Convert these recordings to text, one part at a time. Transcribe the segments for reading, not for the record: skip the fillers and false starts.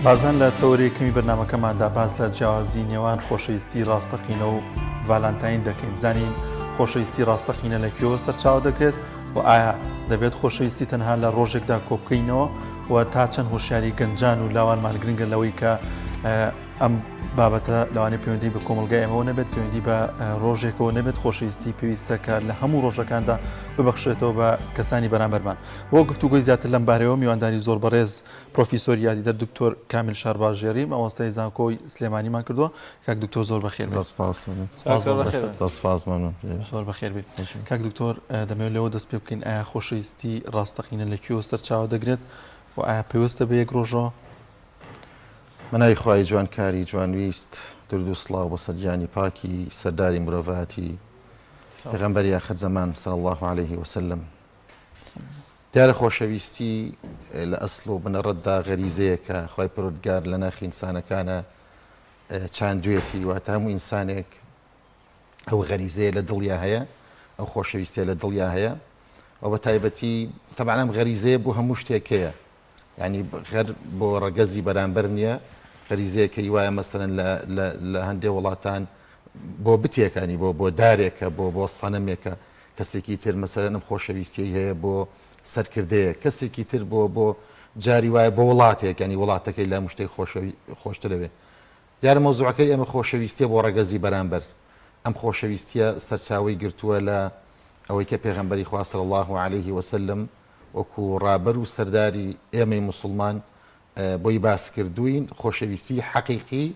بارزان لە تەوەری یەکەمی بەرنامەکەماندا باس لە جیاوازی نێوان خۆشەویستی ڕاستەقینە و ڤالانتاین دەکەین بزانین خۆشەویستی ڕاستەقینە لە کوێوە سەرچاوە دەگرێت و ئایا دەبێت خۆشەویستی تەنها لە ڕۆژێکدا کۆبکەینەوە و تا چەند هۆشیاری گەنجان و لاوانمان گرنگە لەوەی کە ئەم بابەتە لەوانەیە پەیوەندی بە کۆمەڵگای ئێمەوە نەبێت، پەیوەندی بە ڕۆژێکەوە نەبێت، خۆشەویستی پێویستە کە لە هەموو ڕۆژەکاندا ببەخشرێتەوە بە کەسانی بەرامبەرمان. بۆ گفتوگۆی زیاتر لەم بارەیەوە میوانداری زۆر بەڕێز پرۆفیسۆری یادیدەر دکتۆر کامیل شارباژێڕی مامۆستای زانکۆی سلێمانیمان کردووە. کاک دکتۆر زۆر بەخێر بێیت. زۆر سپاس. سپاس بۆ دەرفەت. زۆر سپاس مەمنون. زۆر بەخێر بێیت. کاک دکتۆر دەمەوێت لەوە دەست پێ بکەین ئایا خۆشەویستی ڕاستەقینە لە کوێوە سەرچاوە دەگرێت و ئایا پەیوەستە بە یەک ڕۆژەوە؟ بە ناوی خوای جوانکاری جوانویست درود و سڵاو بۆ سەر گیانی پاکی سەرداری مرۆڤایەتی پێغەمبەری ئاخر زەمان صلی اللە علیه وسلم. دیارە خۆشەویستی لە ئەسڵ و بنەڕەتدا غەریزەیەکە خوای پەروەردگار لە ناخی ئینسانەکانە چاندوێتی، واتە هەموو ئینسانێک ئەو غەریزەیە لە دڵیا هەیە، ئەو خۆشەویستیە لە دڵیا هەیە و بە تایبەتی تەبعەن ئەم غەریزەیە بۆ هەموو شتێک هەیە. یانی غەر بۆ ڕەگەزی بەرامبەر نییە، غەریزەیەکەی وایە مەسەلەن لە لە لە هەندێ وڵاتان بۆ بتێکانی بۆ بۆ دارێکە بۆ بۆ سەنەمێکە کەسێکی تر مەسەلەن ئەم خۆشەویستیەی هەیە بۆ سەرکردەیەک کەسێکی تر بۆ بۆ جاری وایە بۆ وڵاتێک ینی وڵاتەکەی لە مشتێک خۆشەوی خۆشترەوێ دیارە مەوزوعەکەی ئێمە خۆشەویستیە بۆ ڕەگەزی بەرامبەر ئەم خۆشەویستیە سەرچاوەی گرتووە لە ئەوەی کە پێغەمبەری خوا صلی اللە علیه وسلم وەکو ڕابەر و سەرداری ئێمەی موسڵمان بۆی باس کردووین، خۆشەویستی حەقیقی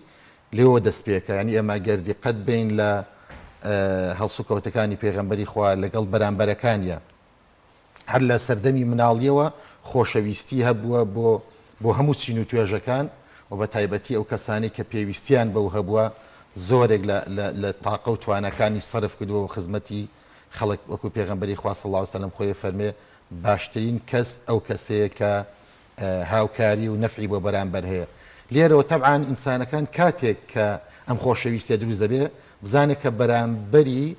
لێوە دەست پێکا، یانی ئێمە گەر دیقەت بەین لە هەڵسوکەوتەکانی پێغەمبەری خوا لەگەڵ بەرامبەرەکانیا هەر لە سەردەمی مناڵیەوە خۆشەویستی هەبووە بۆ بۆ هەموو چین و توێژەکان و بە تایبەتی ئەو کەسانەی کە پێویستیان بەو هەبووە زۆرێک لە لە تاقە و تواناکانی سەرف کردووە و خزمەتی خەڵک وەکو پێغەمبەری خوا صلی اللە علیە وسلم خۆی ئەفەرموێ باشترین کەس ئەو کەسەیە کە هاوکاری و نەفعی بۆ بەرامبەر هەیە لێرەوە تەبعان ئینسانەکان کاتێک کە ئەم خۆشەویستیە دروست دەبێ بزانێت کە بەرامبەری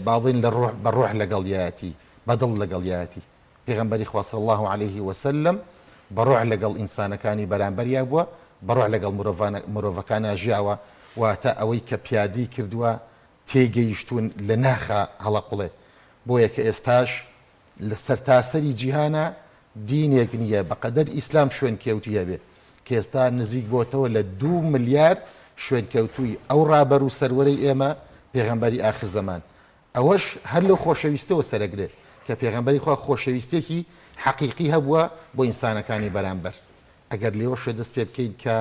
با بڵێین لە ڕۆح بە ڕۆح لەگەڵیایەتی بە دڵ لەگەڵیایەتی پێغەمبەری خوا صلی اللە علیه وسلم بە ڕۆح لەگەڵ ئینسانەکانی بەرامبەریا بووە بە ڕۆح لەگەڵ مرۆڤەکانا ژیاوە واتە ئەوەی کە پیادەی کردووە تێگەیشتوون لە ناخا هەڵەقوڵێ بۆیە کە ئێستاش لە سەرتاسەری جیهانا دینێک نییە بەقەدەر ئیسلام شوێنکەوتی هەبێ کە ئێستا نزیک بۆتەوە لە دوو ملیار شوێنکەوتووی ئەو ڕابەر و سەروەرەی ئێمە پێغەمبەری ئاخر زەمان ئەوەش هەر لەو خۆشەویستەوە سەرەگرێ کە پێغەمبەری خوا خۆشەویستێکی حەقیقی هەبووە بۆ ئینسانەکانی بەرامبەر ئەگەر لێوەشێ دەست پێ بکەین کە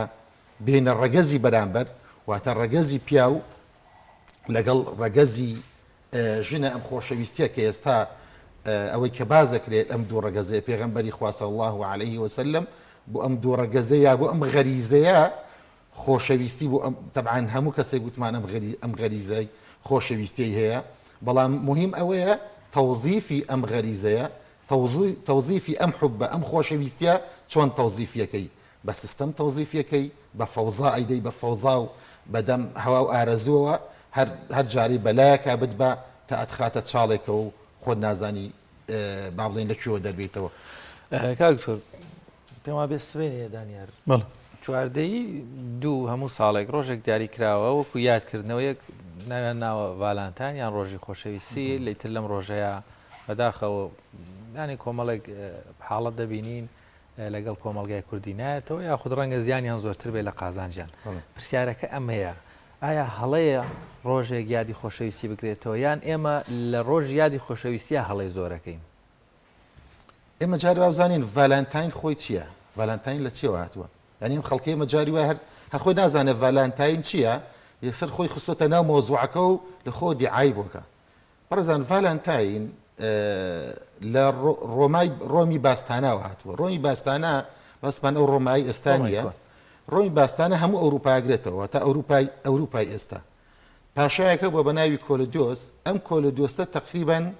بێینە ڕەگەزی بەرامبەر واتە ڕەگەزی پیاو لەگەڵ ڕەگەزی ژنە ئەم خۆشەویستیە کە ئێستا ئەوەی کە باس دەکرێت ئەم دوو ڕەگەزەیە پێغەمبەری خوا صلی اللە علیه وسلم بۆ ئەم دوو ڕەگەزەیە بۆ ئەم غەریزەیە خۆشەویستی بۆ ئەم تەبعەن هەموو کەسێک گوتمان ئەم غەری ئەم غەریزەی خۆشەویستیی هەیە بەڵام مهم ئەوەیە تەوزیفی ئەم غەریزەیە تەوزیفی ئەم حوبە ئەم خۆشەویستیە چۆن تەوزیفیەکەی بە سیستەم تەوزیفیەکەی بە فەوزا ئەیدەی بە فەوزا و بە دەم هەوا و ئارەزووەوە هەر هەر جارەی بە لایەکا بتبا تا ئەتخاتە چاڵێکەوە و خۆت نازانی با بڵێین لە کوێوە دەربێیتەوە. کاک دکتۆر پێم وابێ سبەینێ دانیار بەڵێ. چواردەی دوو هەموو ساڵێک ڕۆژێک دیاری کراوە وەکو یادکردنەوەیەک ناویان ناوە ڤالانتاین یان ڕۆژی خۆشەویستی لەیتر لەم ڕۆژەیە بەداخەوە یانی کۆمەڵێک حاڵەت دەبینین لەگەڵ کۆمەڵگای کوردی نایەتەوە یاخود ڕەنگە زیانیان زۆرتر بێت لە قازانجیان. پرسیارەکە ئەمەیە، ئایا هەڵەیە ڕۆژێک یادی خۆشەویستی بکرێتەوە یان ئێمە لە ڕۆژی یادی خۆشەویستیا هەڵەی زۆرەکەین؟ ئێمە جاری وا بزانین ڤالانتاین خۆی چییە؟ ڤالانتاین لە چیەوە هاتووە؟ یانی ئەم خەڵکەی ئێمە جاری وایە هەر هەر خۆی نازانێت ڤالانتاین چییە، یەکسەر خۆی خستۆتە ناو مەوزوعەکە و لە خۆ دیعای بۆکە. بەڕێزان ڤالانتاین لە ڕۆمای ڕۆمی باستاناوە هاتووە ڕۆمی باستانە بەسمان ئەو ڕۆمایی ئێستا نییە ڕۆمی باستانە هەموو ئەوروپاگرێتەوە تا ئەوروپای ئەوروپای ئێستا پاشایەکە بووە بە ناوی کۆلدۆس ئەم کۆلدۆستە تقریبان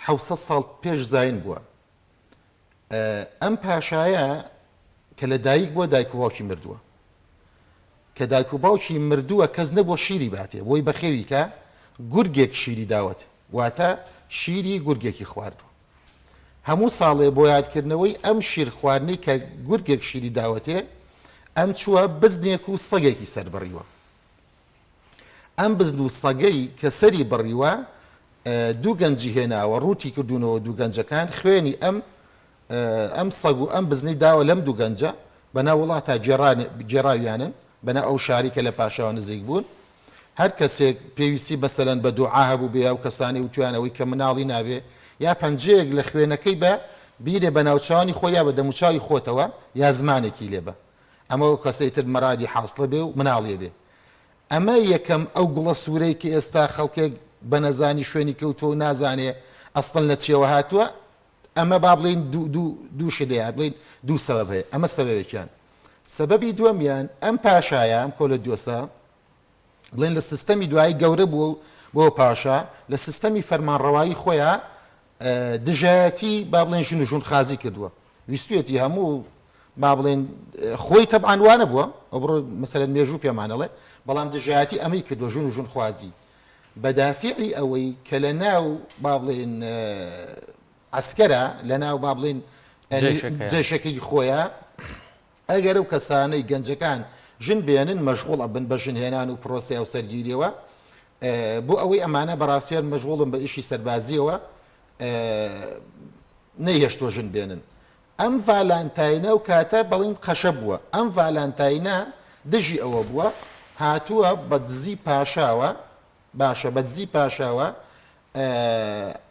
600 ساڵ پێش زین بووە ئەم پاشایە کە لە دایک بووە دایک و باوکی مردووە کە دایک و باوکی مردووە کەس نەبووە شیری باتێ بۆی بەخێوی کە گورگێک شیری داوەت واتە شیری گورگێکی خواردووە هەموو ساڵێ بۆ یادکردنەوەی ئەم شیر خواردنەی کە گورگێک شیری داوەتێ. ئەم چووە بزنێک و سەگێکی سەر بڕیوە. ئەم بزن و سەگەی کە سەری بڕیوە دوو گەنجی هێناوە ڕووتی کردوونەوە دوو گەنجەکان خوێنی ئەم ئەم سەگ و ئەم بزنەی داوە لەم دوو گەنجە بەناو وڵاتا گێڕاویانن بەناو ئەو شاری کە لە پاشاوە نزیک بوون هەر کەسێک پێویستی مەسەلەن بە دوعا هەبوو بێ ئەو کەسانەی وتویان ئەوەی کە مناڵی نابێ یا پەنجەیەک لە خوێنەکەی بە بیرێ بە ناوچوانی خۆی یا بە دەموچاوی خۆتەوە یا زمانێکی لێ بە ئەمە ئەو کەسەی تر مەرادی حاسڵە بێ و مناڵیە بێ ئەمە یەکەم ئەو گوڵە سوورەی کە ئێستا خەڵکێک بە نەزانی شوێنی کەوتووە و نازانێ ئەسڵەن لە چیەوە هاتووە ئەمە با بڵێین دوو دوو دوو شت هەیە بڵێین دوو سەبەب هەیە ئەمە سەبەبێکیان سەبەبی دووەمیان ئەم پاشایە ئەم کۆلۆدیۆسە بڵێن لە سیستەمی دوایی گەورە بووە و بۆ پاشا لە سیستەمی فەرمانڕەوایی خۆیان دژایەتی با بڵێن ژن و ژون خازی کردووە ویستویەتی هەموو با بڵێن خۆی تەبعەن وانە بووە ئەو بڕۆ مەسەلەن مێژوو پێمانەڵێ بەڵام دژایەتی ئەمەی کردووە ژن و ژون خوازی بە دافعی ئەوەی کە لە ناو با بڵێن عەسکەرە لە ناو با بڵێن جەیشەکەی خۆیە ئەگەر ئەو کەسانەی گەنجەکان ژن بێنن مەشغوڵ ئەبن بە ژنهێنان و پرۆسەی هاوسەرگیریەوە بۆ ئەوەی ئەمانە بەڕاستیان مەشغوڵن بە ئیشی سەربازیەوە نەیهێشتوە ژن بێنن ئەم ڤالانتاینە ئەو کاتە بەڵین قەشە بووە ئەم ڤالانتاینە دژی ئەوە بووە هاتووە بە دزی پاشاوە باشە بە دزی پاشاوە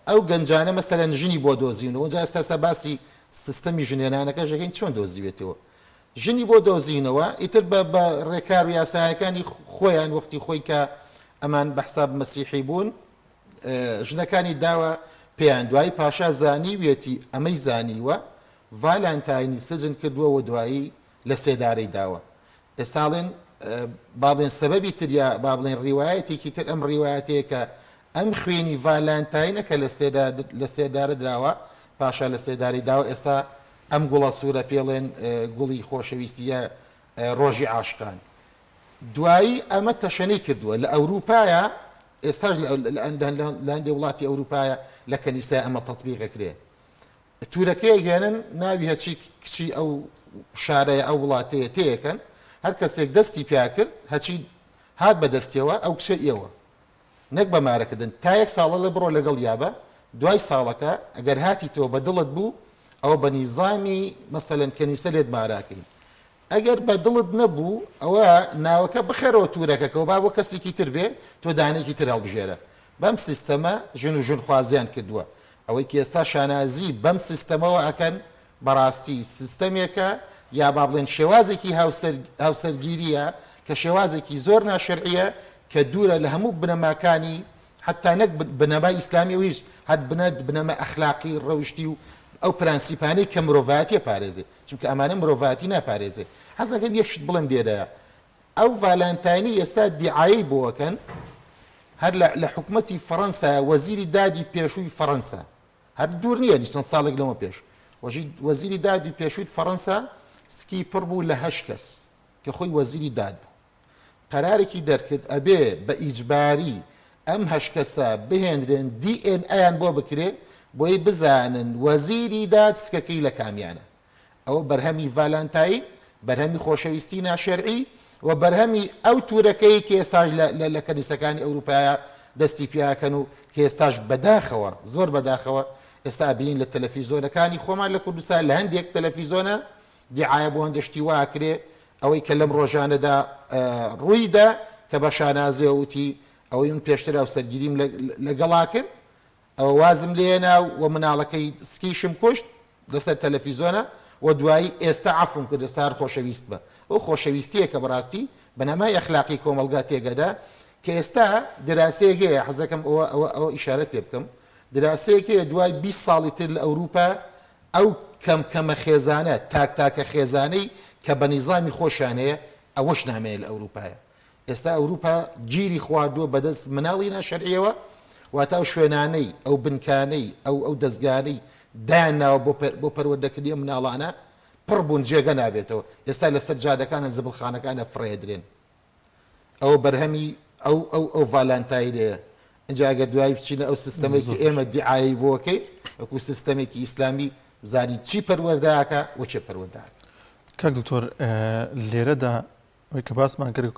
ئەو گەنجانە مەسەلەن ژنی بۆ دۆزیونەوە جا ئێستا ئێستا باسی سیستەمی ژنهێنانەکەش دەکەین چۆن دۆزیوێتەوە ژنی بۆ دۆزینەوە ئیتر بە بە ڕێکار و یاسایەکانی خۆیان وەختی خۆی کە ئەمان بە حساب مەسیحی بوون ژنەکانی داوە پێیان دوایی پاشا زانیویەتی ئەمەی زانیوە ڤالانتاینی سجن کردووە و دوایی لە سێدارەی داوە ئێستا ئەڵێن با بڵێن سەبەبی تر یا با بڵێن ڕیوایەتێکی تر ئەم ڕیوایەتەیە کە ئەم خوێنی ڤالانتاینە کە لە سێدارە دراوە پاشا لە سێدارەی داوە ئێستا ئەم گوڵە سوورە پێڵێن گوڵی خۆشەویستیە ڕۆژی عاشقان دوایی ئەمە تەشەنەی کردووە لە ئەوروپایە ئێستاش لە هەندێ وڵاتی ئەوروپایە لە کەنیسای ئەمە تەطبیقەکرێ تورەکەیەک هێنن ناوی هەچی کچی ئەو شارەیە ئەو وڵاتەیە تێیەکەن هەر کەسێک دەستی پیا کرد هەچی هات بە دەستیەوە ئەو کچە ئێوە نەک بە مارەکردن تا یەک ساڵە لە بڕۆ لەگەڵ یابە دوای ساڵەکە ئەگەر هاتی تۆ بە دڵت بوو ئەوە بە نیزامی مەسەلەن کەنیسە لێت ماراکەین ئەگەر بە دڵت نەبوو ئەوە ناوەکە بخەرەوە تورەکەکەوە با بۆ کەسێکی تر بێ تۆ دانەیەکی تر هەڵبژێرە بەم سیستەمە ژن و ژن خوازیان کردووە ئەوەی کە ئێستا شانازی بەم سیستەمەوە ئەکەن بەڕاستی سیستەمێکە یا با بڵێن شێوازێکی هاوسەر هاوسەرگیریە کە شێوازێکی زۆر ناشەرعیە کە دوورە لە هەموو بنەماکانی حتا نەک بنەمای ئیسلامی و هیچ هەر بنە بنەما ئەخلاقی ڕەوشتی و ئەو پرەنسیپانەی کە مرۆڤایەتیە پارێزێ چونکە ئەمانە مرۆڤایەتی ناپارێزێ حەز دەکەم یەک شت بڵێم لێرەیە ئەو ڤالانتاینی ئێستا دیعایەی بۆ ئەکەن هەر لە لە حکومەتی فەڕەنسا وەزیری دادی پێشووی فەڕەنسا هەر دوور نییە چەند ساڵێک لەمە پێش وەزیری دادی پێشووی فەڕەنسا سکی پڕ بوو لە هەشت کەس کە خۆی وەزیری داد بوو قەرارێکی دەرکرد ئەبێ بە ئیجباری ئەم هەشت کەسە بهێنرێن دی ئێن ئەیان بۆ بکرێ بۆی بزانن وەزیری داد سکەکەی لە کامیانە ئەوە بەرهەمی ڤالانتاین، بەرهەمی خۆشەویستی ناشەرعی و بەرهەمی ئەو تورەکەی کە ئێستاش لە کەنیسەکانی ئەوروپایە دەستی پیاکەن و کە ئێستاش بەداخەوە زۆر بەداخەوە ئێستا ئەبینین لە تەلەفیزۆنەکانی خۆمان لە کوردستان لە هەندێک تەلەفیزۆنە دیعایە بۆ هەندێک شتی وا ئەکرێ ئەوەی کە لەم ڕۆژانەدا ڕوویدا کە بە شانازیەوە وتی ئەوەی من پێشتر هاوسەرگیریم لەگەڵا کرد ئەوە وازم لێنا و مناڵەکەی سکیشم کوشت لەسەر تەلەفیزۆنە و دوایی ئێستا عەفوم کرد ئێستا هەر خۆشەویستمە ئەو خۆشەویستیە کە بەڕاستی بنەمای ئەخلاقی کۆمەڵگا تێگەدا کە ئێستا دراسەیەک هەیە حەزەکەم ئەوە ئەوە ئەوە ئیشارەت پێ بکەم دراسەیەک هەیە دوای 20 ساڵی تر لە ئەوروپا ئەو کەم کەمە خێزانە تاک تاکە خێزانەی کە بە نیزامی خۆشیان هەیە ئەوەش نامێنێ لە ئەوروپایە ئێستا ئەوروپا گیری خواردووە بەدەست مناڵی ناشەرعیەوە، واتە ئەو شوێنانەی، ئەو بنکانەی، ئەو ئەو دەزگانەی دایان ناوە بۆ بۆ پەروەردەکردنی ئەم مناڵانە پڕ بوون جێگە نابێتەوە، ئێستا لەسەر جادەکانە زبڵخانەکانە فڕێدرێن. ئەوە بەرهەمی ئەو ئەو ئەو ڤالانتاینەیە. ئینجا ئەگەر دوایی بچینە ئەو سیستەمەی کە ئێمە دیعایەی بۆ ئەکەین وەکوو سیستەمێکی ئیسلامی بزانین چی پەروەردە ئەکا و کێ پەروەردە ئەکا. کاک دکتۆر لێرەدا ئەوەی کە باسمان کرد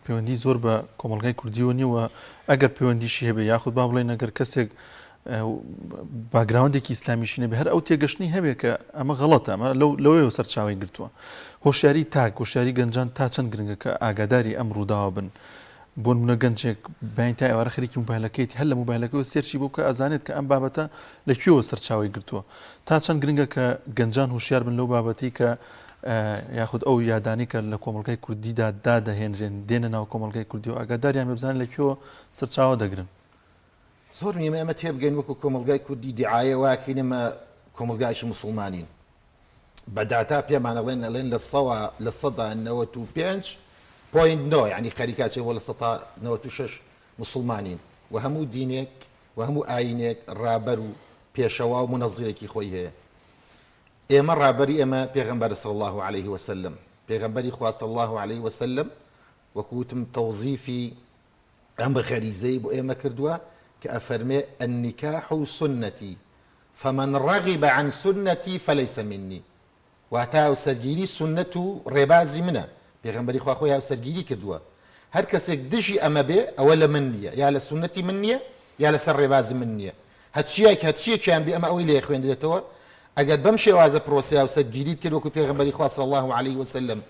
پەیوەندی زۆر بە کۆمەڵگای کوردیەوە نییە و ئەگەر پەیوەندیشی هەبێ یاخود با بڵێن ئەگەر کەسێک background ێکی ئیسلامیشی نەبێ هەر ئەو تێگەشتنی هەبێ کە ئەمە غەڵەتە ئەمە لەو لەوەیەوە سەرچاوەی گرتووە هۆشیاری تاک هۆشیاری گەنجان تا چەند گرنگە کە ئاگاداری ئەم ڕووداوە بن بۆ نمونە گەنجێک بەین تا ئێوارە خەریکی موبایلەکەیتی هەر لە موبایلەکەەوە search ی بۆ بکە ئەزانێت کە ئەم بابەتە لە کوێوە سەرچاوەی گرتووە تا چەند گرنگە کە گەنجان هۆشیار بن لەو بابەتی کە یاخود ئەو یادانی کە لە کۆمەڵگای کوردیدا دادەهێنرێن دێنە ناو کۆمەڵگای کوردی و ئاگاداریان بێ بزانن لە کوێوە سەرچاوە دەگرن. زۆر مهمە ئێمە تێبگەین وەکو کۆمەڵگای کوردی دیعایە واکەین ئێمە کۆمەڵگایەکی موسڵمانین بە داتا پێمان ئەڵێن ئەڵێن لە سەوا 95.9 یعنی خەریکا چێ بۆ 96% موسڵمانین و هەموو دینێک و هەموو ئاینێک ڕابەر و پێشەوا و مونەزیرێکی خۆی هەیە ئێمە ڕابەری ئێمە پێغەمبەرە صلی اللە علیه وسلم، پێغەمبەری خوا صلی اللە علیه وسلم وەکو وتم تەوزیفی ئەم غەریزەی بۆ ئێمە کردووە کە ئەفەرمێ النکاح سنتی فمن رغب عن سنتی فلیس منی واتە هاوسەرگیری سوننەت و ڕێبازی منە پێغەمبەری خوا خۆی هاوسەرگیری کردووە هەر کەسێک دژی ئەمە بێ ئەوە لە من نییە یا لە سوننەتی من نییە یا لەسەر ڕێبازی من نییە هەرچیەک هەرچیەکیان بێ ئەمە ئەوەی لێ خوێندرێتەوە ئەگەر بەم شێوازە پرۆسەی هاوسەرگیریت کرد وەکو پێغەمبەری خوا صلی اللە علیه وسلم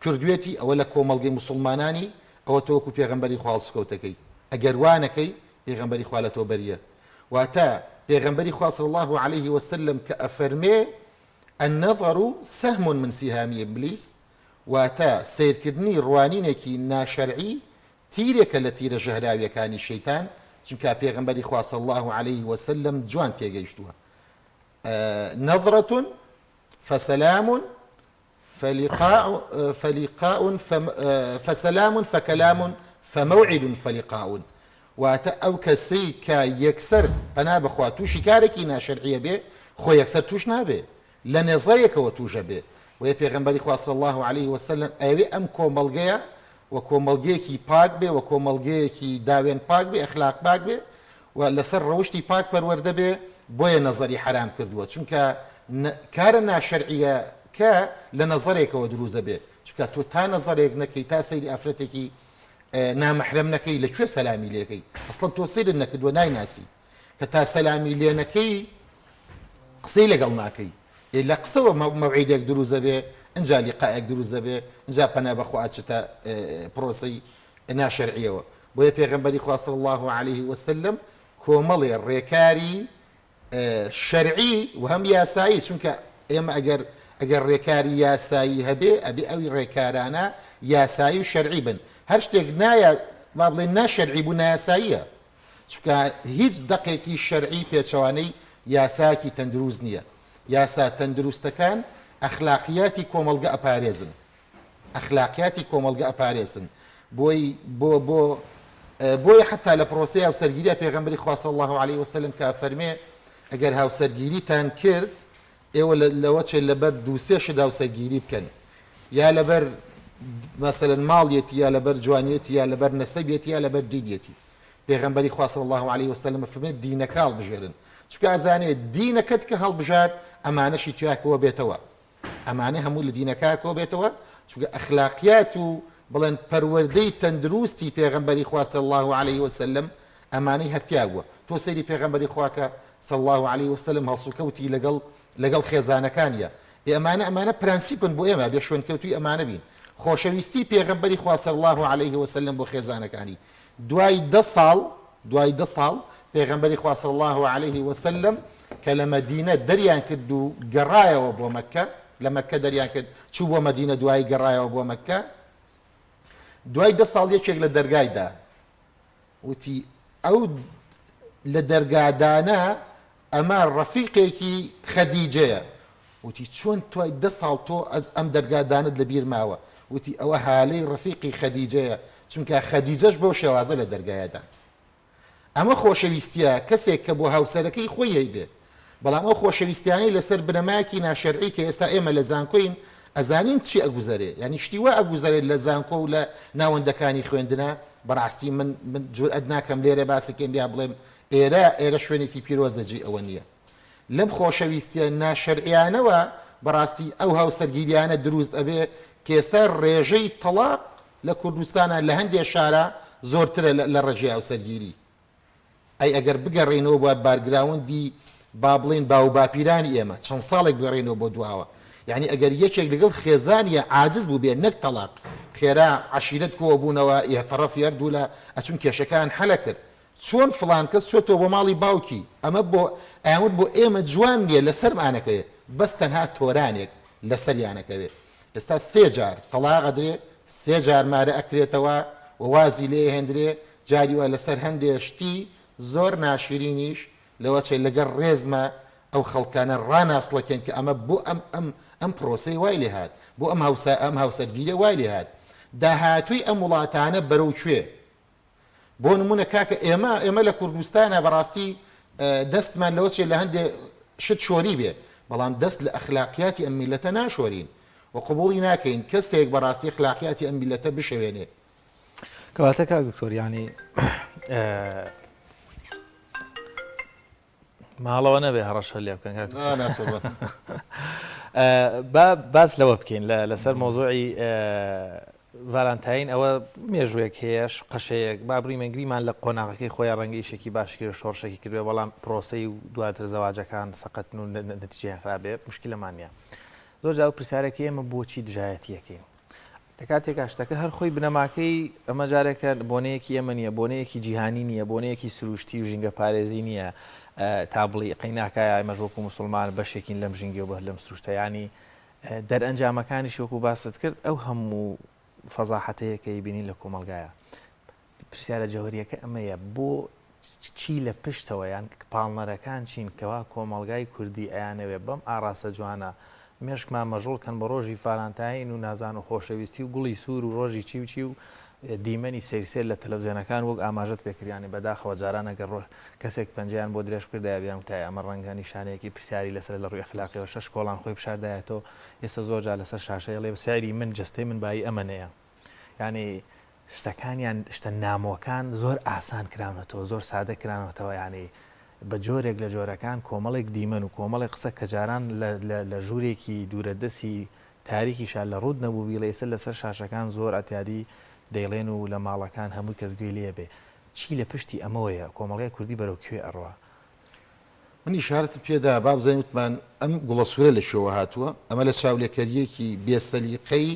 کردوێتی ئەوە لە کۆمەڵگەی موسڵمانانی ئەوە تۆ وەکو پێغەمبەری خوا هەڵسوکەوتەکەی ئەگەر وا نەکەی پێغەمبەری خوا لە تۆ بەریە واتە پێغەمبەری خوا صلی اللە علیه وسلم کە ئەفەرمێ النظر سهم من سهام ابلیس واتە سەیرکردنی ڕوانینێکی ناشەرعی تیرێکە لە تیرە ژەهراویەکانی شەیتان، چونکە پێغەمبەری خوا صلی اللە علیه وسلم جوان تێگەیشتووە نظرة فسلام فلقاء فلقاء فسلام فکلام فموعد فلقاء واتە ئەو کەسەی کە یەکسەر پەنا بەخوا تووشی کارێکی ناشەرعیە بێ خۆ یەکسەر توش نابێ لە نێزەیەکەوە تووشە بێ وەیە پێغەمبەری خوا صلی اللە علیه وسلم ئەیەوێ ئەم کۆمەڵگەیە و کۆمەڵگەیەکی پاک بێ و کۆمەڵگەیەکی داوێن پاک بێ ئەخلاق پاک بێ و لەسەر ڕەوشتی پاک پەروەردە بێ بۆیە نەزەری حەرام کردووە چونکە کارە ناشەرعیەکە لە نەزەرێکەوە دروست دەبێ چونکە تۆ تا نەزەرێک نەکەی تا سەیری ئافرەتێکی نامەحرەم نەکەی لە کوێ سەلامی لێکەی ئەسڵەن تۆ سەیرت نەکردووە نایناسی کە تا سەلامی لێ نەکەی قسەی لەگەڵ ناکەی ئێ لە قسەوە مەوعیدێک دروست دەبێ ئینجا لیقائێک دروست دەبێ ئینجا پەنا بەخوا ئەچێتە پرۆسەی ناشەرعیەوە بۆیە پێغەمبەری خوا صلی الله علیه وسلم کۆمەڵێ ڕێکاری شەرعی و هەم یاسایی چونکە ئێمە ئەگەر ئەگەر ڕێکاری یاسایی هەبێ ئەبێ ئەوی ڕێکارانە یاسایی و شەرعی بن هەر شتێک نایە با بڵێن ناشەرعی بوو نایاساییە چونکە هیچ دەقێکی شەرعی پێچەوانەی یاسایەکی تەندروست نییە، یاسا تەندروستەکان ئەخلاقیاتی کۆمەڵگە ئەپارێزن، ئەخلاقیاتی کۆمەڵگە ئەپارێزن، بۆی بۆ بۆ بۆیە حەتا لە پرۆسەی هاوسەرگیریا پێغەمبەری خوا صلی اللە علیه وسلم کە ئەفەرمێ ئەگەر هاوسەرگیریتان کرد ئێوە لەوە چێ لەبەر دوو سێ شت هاوسەرگیری بکەن یا لەبەر مەسەلەن ماڵیەتی یا لەبەر جوانیەتی یا لەبەر نەسەبیەتی یا لەبەر دینیەتی پێغەمبەری خوا صلی اللە علیه وسلم ئەفەرمێت دینەکە هەڵبژێرن چونکە ئەزانێ دینەکەت کە هەڵبژارد ئەمانەشی تیا کۆ بێتەوە ئەمانە هەموو لە دینەکە کۆ بێتەوە چونکە ئەخلاقیات و بڵێن پەروەردەی تەندروستی پێغەمبەری خوا صلی اللە علیه وسلم ئەمانەی هەر تیا بووە تۆ سەیری پێغەمبەری خوا کە صلی اللە علیه وسلم هەڵسوکەوتی لەگەڵ لەگەڵ خێزانەکانیا ئێ ئەمانە ئەمانە پرەنسیپن بۆ ئێمە بێ شوێنکەوتوی ئەمانە بین خۆشەویستی پێغەمبەری خوا صلی اللە علیه وسلم بۆ خێزانەکانی دوای دە ساڵ دوای دە ساڵ پێغەمبەری خوا صلی اللە علیه وسلم کە لە مەدینە دەریان کرد و گەڕایەوە بۆ مەککە لە مەککە دەریان کرد چوو بۆ مەدینە دوایی گەڕایەوە بۆ مەککە دوای دە ساڵ یەکێک لە دەرگای دا وتی ئەو لە دەرگادانە ئەمە ڕەفیقێکی خەدیجەیە. وتی چۆن توای دە ساڵ تۆ ئەم دەرگادانەت لە بیر ماوە؟ وتی ئەوە هالەی ڕەفیقی خەدیجەیە، چونکە خەدیجەش بەو شێوازە لە دەرگایەدان. ئەمە خۆشەویستیە کەسێک کە بۆ هاوسەرەکەی خۆی هەیبێ. بەڵام ئەو خۆشەویستیانەی لەسەر بنەمایەکی ناشەرعی کە ئێستا ئێمە لە زانکۆین ئەزانین چی ئەگوزەرێ یانی شتی وا ئەگوزەرێت لە زانکۆ و لە ناوەندەکانی خوێندنا بەڕاستی من من جورئەت ناکەم لێرە باسی کەم یا بڵێم ئێرە ئێرە شوێنێکی پیرۆزە جێی ئەوە نییە لەم خۆشەویستیە ناشەرعیانەوە. بەڕاستی ئەو هاوسەرگیریانە دروست ئەبێ کە ئێستا ڕێژەی تەڵاق لە کوردستانا لە هەندێ شارا زۆرترە لە ڕێژەی هاوسەرگیری. ئەی ئەگەر بگەڕێینەوە بۆ بارگراوندی با بڵێین باووباپیرانی ئێمە، چەند ساڵێک بگەڕێینەوە بۆ دواوە، یانی ئەگەر یەکێک لەگەڵ خێزانیا عاجز بووبێ نەک تەڵاق، خێرا عەشیرەت کۆئەبوونەوە، ئێ تەڕەفی هەردوولا ئەچوون کێشەکەیان حەلەکرد. چۆن فڵان کەس چۆتەوە بۆ ماڵی باوکی، ئەمە بۆ ئەیانوت بۆ ئێمە جوان نییە لەسەرمانەکەوێ، بەس تەنها تۆرانێک لەسەریانەکەوێ. ئێستا سێ جار تەڵاق ئەدرێ، سێ جار مارە ئەکرێتەوە و وازی لێ ئەهێندرێ، جاری وا لەسەر هەندێ شتی زۆر ناشیرینیش لەوەچێ لەگەڵ ڕێزما ئەو خەڵکانە ڕاناسڵەکێن کە ئەمە بۆ ئەم ئەم ئەم پرۆسەیە وای لێ هات، بۆ ئەم هاوسا ئەم هاوسەرگیریە وای لێ هات. داهاتووی ئەم وڵاتانە بەرەو کوێ؟ بۆ نمونە کاکە ئێمە ئێمە لە کوردستانە بەڕاستی دەستمان لەوە چێ لە هەندێ شت شۆری بێ بەڵام دەست لە ئەخلاقیاتی ئەم میلەتە ناشۆرین و قبوڵی ناکەین کەسێک بەڕاستی ئەخلاقیاتی ئەم میلەتە بشێوێنێ. کەواتە کاک دکتۆر یانی ماڵەوە نەبێ هەڕەشە لێ بکەن با باس لەوە بکەین لەسەر مۆزۆی ڤالانتاین ئەوە مێژوێک هەیەش قەشەیەک با بڕی مەگریمان لە قۆناغەکەی خۆیان ڕەنگە ئیشێکی باش کرد شۆڕشێکی کردوێ بەڵام پرۆسەی و دواتر زەواجەکان سەقەتن و نەتیجەیان خراپێ مشکلەمان نییە زۆر جا پرسیارێکی ئێمە بۆچی دژایەتیەکەین لە کاتێکا شتەکە هەر خۆی بنەماکەی ئەمە جارێکە بۆنەیەکی ئێمە نییە، بۆنەیەکی جیهانی نییە، بۆنەیەکی سروشتی و ژینگەپارێزی نییە تا بڵێی قەیناکایە ئێمەش وەکو موسڵمان بەشێکین لەم ژینگە و لەم سروشتە یانی دەرئەنجامەکانیشی وەکو باست کرد ئەو هەموو فەزاحەتەیە کە ئەیبینین لە کۆمەڵگایە. پرسیارە جەوهەرییەکە ئەمەیە بۆ چی لە پشتەوە یان پاڵنەرەکان چین کەوا کۆمەڵگای کوردی ئەیانەوێ بەم ئاڕاستە جوانە مێشکمان مەژغوڵ کەن بە ڕۆژی فالانتاین و نازان و خۆشەویستی و گوڵی سوور و ڕۆژی چی و چی و دیمەنی سەیر سەیر لە تەلەفزیۆنەکان وەک ئاماژەت پێ کرد یانی بەداخەوە جاران ئەگەر ڕۆ کەسێک پەنجەیان بۆ درێژ بکردایە بیان وتایە ئەمە ڕەنگە نیشانەیەکی پرسیاری لەسەرە لە ڕووی ئەخلاقیەوە شەش کۆڵان خۆی پیشاردایەتەوە ئێستا زۆر جار لەسەر شاشە ئەڵێ سعری من جەستەی من بایی ئەمەنەیە یانی شتەکانیان شتە نامۆکان زۆر ئاسان کراونەتەوە زۆر سادە کراونەتەوە یانی بە جۆرێک لە جۆرەکان کۆمەڵێک دیمەن و کۆمەڵێک قسە کە جاران لە ژوورێکی دوورە دەستی تاریکیشا لە ڕووت نەبوو بیڵێ ئێستا لەسەر شاشەکان زۆر ئەتیادی دەیڵێن و لە ماڵەکان هەمووی کەس گوێی لێ بێ چی لە پشتی ئەمەوەیە کۆمەڵگای کوردی بەرەو کوێ ئەڕوا؟ من ئیشارەتم پێ دا با بزانین وتمان ئەم گوڵە سوورە لە کوێوە هاتووە ئەمە لە چاولێکەرییەکی بێ سەلیقەی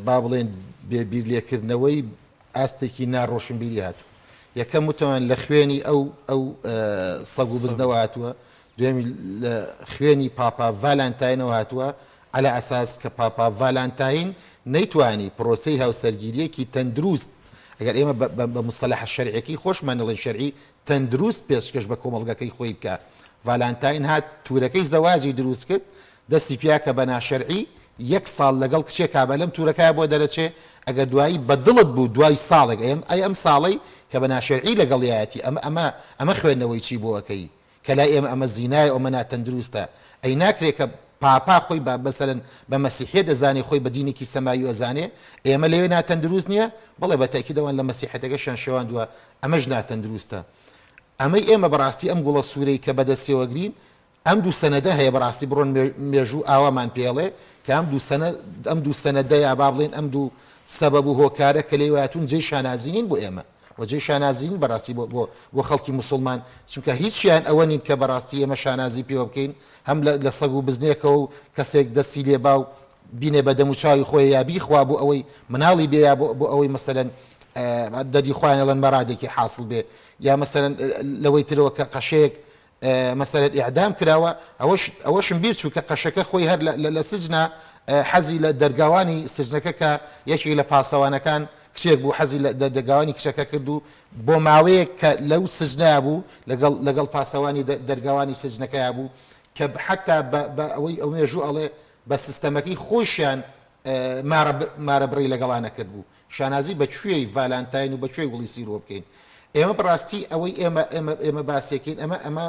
با بڵێن بێ بیرلێکردنەوەی ئاستێکی ناڕۆشنبیری هاتوو یەکەم وتمان لە خوێنی ئەو ئەو سەگ و بزنەوە هاتووە دوێمی لە خوێنی پاپا ڤالانتاینەوە هاتووە على ئەساس کە پاپا ڤالانتاین نەیتوانی پرۆسەی هاوسەرگیریەکی تەندروست ئەگەر ئێمە بە مستەلەحە شەرعیەکەی خۆشمان نەڵێن شەرعی تەندروست پێشکەش بە کۆمەڵگەکەی خۆی بکە ڤالانتاین هات تورەکەی زەواجی دروست کرد دەستی پیا کە بە ناشەرعی یەک ساڵ لەگەڵ کچێکا بە لەم تورەکایە بۆ دەرەچێ ئەگەر دوایی بە دڵت بوو دوای ساڵێک ئەم ئەی ئەم ساڵەی کە بە ناشەرعی لەگەڵیایەتی ئەمە ئەمە ئەمە خوێندنەوەی چی بۆ ئەکەی کە لای ئێمە ئەمە زینایە ئەمە ناتەندروستە ئەی ناکرێ کە پاپا خۆی بە مەسەلەن بە مەسیحیەت ئەزانێ خۆی بە دینێکی سەماوی ئەزانێ ئێمە لەوێ ناتەندروست نییە بەڵێ بە تەئکید ئەوان لە مەسیحەتەکەشیان شێواندووە ئەمەش ناتەندروستە ئەمەی ئێمە بەڕاستی ئەم گوڵە سوورەی کە بەدەستیەوە گرین ئەم دوو سەنەدە هەیە بەڕاستی بڕۆن مێژوو ئاوامان پێڵێ کە ئەم دوو سەنە ئەم دوو سەنەدە یا با بڵێن ئەم دوو سەبەب و هۆکارە کە لێی واتون جێی شانازی نین بۆ ئێمە و جێی شانازی نین بەڕاستی بۆ بۆ بۆ خەڵکی موسڵمان چونکە هیچیان ئەوە نین کە بەڕاستی ئێمە شانازی پێوە بکەین هەم لە لە سەگ و بزنێکەوە و کەسێک دەستی لێ با و بینێ بە دەموچاوی خۆی یا بیخوا بۆ ئەوەی مناڵی بێ یا بۆ بۆ ئەوەی مەسەلەن دەردی خۆیان ئەڵێن مەرادێکی حاصل بێ یا مەسەلەن لەوەی ترەوە کە قەشەیەک مەسەلەن ئیعدام کراوە، ئەوەش ئەوەشم بیر چوو کە قەشەکە خۆی هەر لە لە سجنا حەزی لە دەرگاوانی سجنەکە کە یەکێک لە پاسەوانەکان کچێک بوو حەزی لە دەرگاوانی کچەکە کرد و بۆ ماوەیەک کە لەو سجنەیا بوو لەگەڵ لەگەڵ پاسەوانی دەرگاوانی سجنەکەیا بوو کە حەتا بە بە ئەوەی ئەو مێژوو ئەڵێ بە سیستەمەکەی خۆیشیان مارە مارە بڕی لەگەڵا نەکردبوو. شانازی بە کوێی ڤالانتاین و بە کوێی گوڵی سیروە بکەین؟ ئێمە بەڕاستی ئەوەی ئێمە ئێمە ئێمە باسێکین ئەمە ئەمە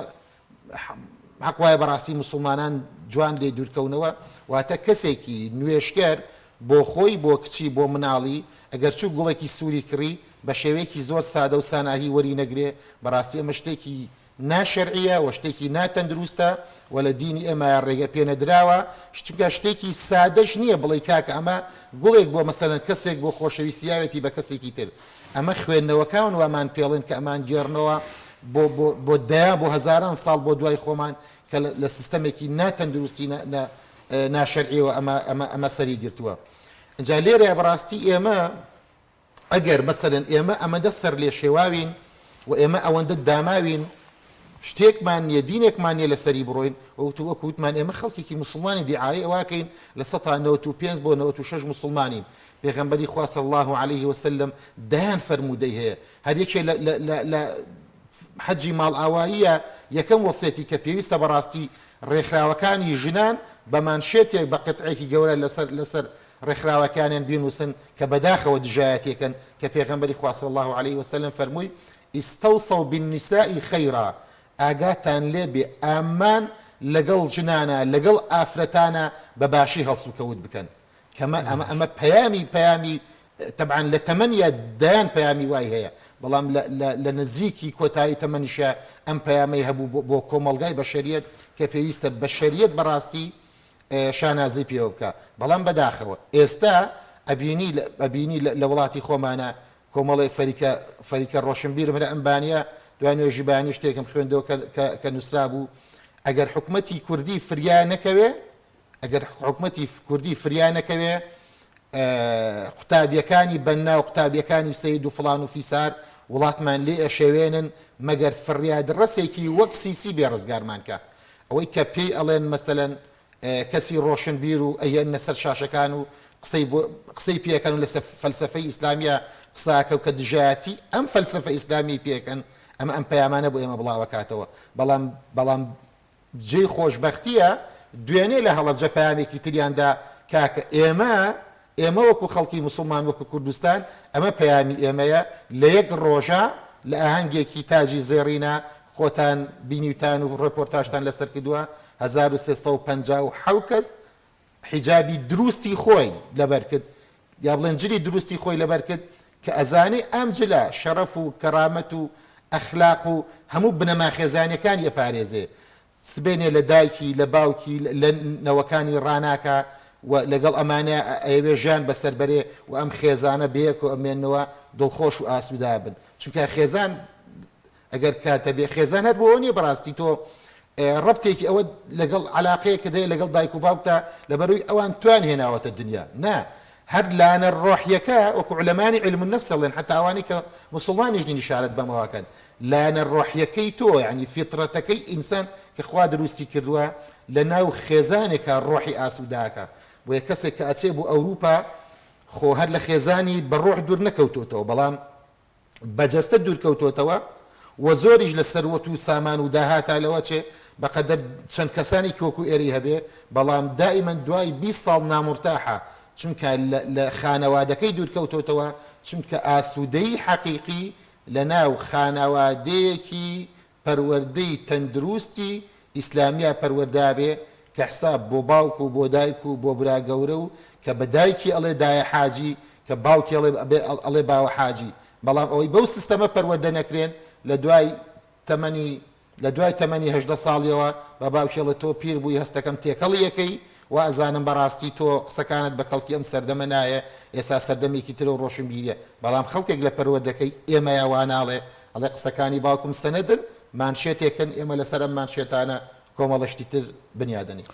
حەق وایە بەڕاستی موسڵمانان جوان لێ دوورکەونەوە واتە کەسێکی نوێژکەر بۆ خۆی بۆ کچی بۆ مناڵی ئەگەر چوو گوڵێکی سووری کڕی بە شێوەیەکی زۆر سادە و ساناهی وەری نەگرێ بەڕاستی ئەمە شتێکی نا شەرعیە و شتێکی نا تەندروستە. و لە دینی ئێمەیا ڕێگە پێنەدراوە، چونکە شتێکی سادەش نییە بڵێی کاکە ئەمە گوڵێک بۆ مەسەلەن کەسێک بۆ خۆشەویستی یاوێتی بە کەسێکی تر، ئەمە خوێندنەوەکان وامان پێڵێن کە ئەمان گێڕنەوە بۆ بۆ بۆ دەیان بۆ هەزاران ساڵ بۆ دوای خۆمان کە لە سیستەمێکی نا تەندروستی نا نا ناشەرعیەوە ئەمە ئەمە ئەمە سەری گرتووە. ئینجا لێرەیا بەڕاستی ئێمە ئەگەر مەسەلەن ئێمە ئەمەندە سەرلێشێواوین و ئێمە ئەوەندە داماوین شتێکمان نییە دینێکمان نییە لەسەری بڕۆین وەکو وەکو وتمان ئێمە خەڵکێکی موسڵمانی دیعایەی ئەوەکەین 95% بۆ 96 موسڵمانین پێغەمبەری خوا صلی الله علیه وسلم دەیان فەرموودەی هەیە هەر یەکێ لە لە لە لە حەجی ماڵئاواییە یەکەم وەسێتی کە پێویستە بەڕاستی ڕێکخراوەکانی ژنان بە مانشێتێک بە قیتعێکی گەورە لەسەر لەسەر ڕێکخراوەکانیان بینوسن کە بەداخەوە دژایەتیەکەن کە پێغەمبەری خوا صلی اللە علیە وسلم فەرمووی، استوصوا بالنساء خیرا، ئاگاتان لێ بێ ئامان لەگەڵ ژنانا لەگەڵ ئافرەتانا بە باشی هەڵسوکەوت بکەن کەمە ئەمە ئەمە پەیامی پەیامی تەبعەن لە تەمەنیا دەیان پەیامی وای هەیە بەڵام لە لە لە نزیکی کۆتایی تەمەنیشا ئەم پەیامەی هەبوو بۆ بۆ کۆمەڵگای بەشەریەت کە پێویستە بەشەریەت بەڕاستی شانازی پێوە بکا بەڵام بەداخەوە ئێستا ئەبینی ئەبینی لە وڵاتی خۆمانە کۆمەڵێ فەریکە فەریکە ڕۆشنبیرم هەر ئەم بانیە دوای نوێژی بەیانی شتێکم خوێندەوە کە کە کە نووسرابوو ئەگەر حکومەتی کوردی فریا نەکەوێ ئەگەر حکومەتی کوردی فریا نەکەوێ قوتابیەکانی بەننا و قوتابیەکانی سید و فڵان و فیسار وڵاتمان لێ ئەشێوێنن مەگەر فریادڕەسێکی وەک سیسی بێ ڕزگارمان کە ئەوەی کە پێی ئەڵێن مەسەلەن کەسی ڕۆشنبیر و ئەیەننە سەر شاشەکان و قسەی بۆ قسەی پێکەن و لەسەر فەلسەفەی ئیسلامیە قساکە و کە دژایەتی ئەم فەلسەفە ئیسلامیەی پێکەن ئەمە ئەم پەیامانە بۆ ئێمە بڵاوەکاتەوە بەڵام بەڵام جێی خۆشبەختیە دوێنێ لە هەڵەبجە پەیامێکی تریان دا کاکە ئێمە ئێمە وەکو خەڵکی موسڵمان وەکو کوردستان ئەمە پەیامی ئێمەیە لە یەک ڕۆژا لە ئاهەنگێکی تاجی زێڕینا خۆتان بینیوتان و ڕێپۆرتاژتان لەسەر کردووە 1357 کەس حیجابی دروستی خۆی لەبەر کرد یا بڵێن جلی دروستی خۆی لەبەر کرد کە ئەزانێ ئەم جلە شەرەف و کەرامەت و ئەخلاق و هەموو بنەما خێزانیەکانی ئەپارێزێ سبەینێ لە دایکی لە باوکی لە نەوەکانی ڕاناکا و لەگەڵ ئەمانە ئەیەوێ ژیان بەسەر بەرێ و ئەم خێزانە بەیەکەوە ئەمێننەوە دڵخۆش و ئاسوودە بن چونکە خێزان ئەگەر کاتە بێ خێزان هەر بۆ ئەوە نییە بەڕاستی تۆ ڕەبتێکی ئەوە لەگەڵ علاقەیەکت هەیە لەگەڵ دایک و باوکتا لەبەروی ئەوان تویان هێناوەتە دنیا نا هەر لایەنە ڕۆحیەکە وەکو علەمانی علم النفس ئەڵێن حتا ئەوانەی کە موسڵمانیش نین ئیشارەت بەمەوە ئەکەن لایەنە ڕۆحیەکەی تۆ یعنی فیترەتەکەی ئینسان کە خوا دروستی کردووە لە ناو خێزانێکا ڕۆحی ئاسووداکە بۆیە کەسێک کە ئەچێ بۆ ئەوروپا خۆ هەر لە خێزانی بە ڕۆح دوور نەکەوتۆتەوە بەڵام بە جەستە دوورکەوتۆتەوە و زۆریش لە سەروەت و سامان و داهاتا لەوەچێ بەقەدەر چەند کەسانێکی وەکو ئێرەی هەبێ بەڵام دائیمەن دوای 20 ساڵ نامورتاحە چونکە لە خانەوادەکەی دوورکەوتۆتەوە چونکە ئاسوودەیی حەقیقی لە ناو خانەوادەیەکی پەروەردەی تەندروستی ئیسلامیا پەروەردابێ کە حساب بۆ باوک و بۆ دایک و بۆ برا گەورە و کە بە دایکی ئەڵێ دایە حاجی کە باوکی ئەڵێ ئەڵێ باوە حاجی بەڵام ئەوەی بەو سیستەمە پەروەردە نەکرێن لە دوای تەمەنی لە دوای تەمەنی 18 ساڵیەوە بە باوکی ئەڵێ تۆ پیر بووی هەستەکەم تێکەڵی ئەکەی وا ئەزانم بەڕاستی تۆ قسەکانت بە کەڵکی ئەم سەردەمە نایە ئێستا سەردەمێکی ترە و ڕۆشنبیریە بەڵام خەڵکێک لە پەروەردەکەی ئێمەیا وا ناڵێ ئەڵێ قسەکانی باوکم سەنەدن، مانشێتێکن، ئێمە لەسەر ئەم مانشێتانە کۆمەڵە شتی تر بنیادەنین.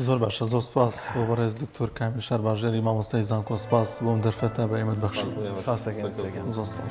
زۆر باشە زۆر سپاس بۆ بەڕێز دکتۆر کامیل شارباژێری مامۆستای زانکۆ سپاس بۆ ئەم دەرفەتە بە ئێمەت بەخشی. سپاس دەکەین. زۆر سپاس.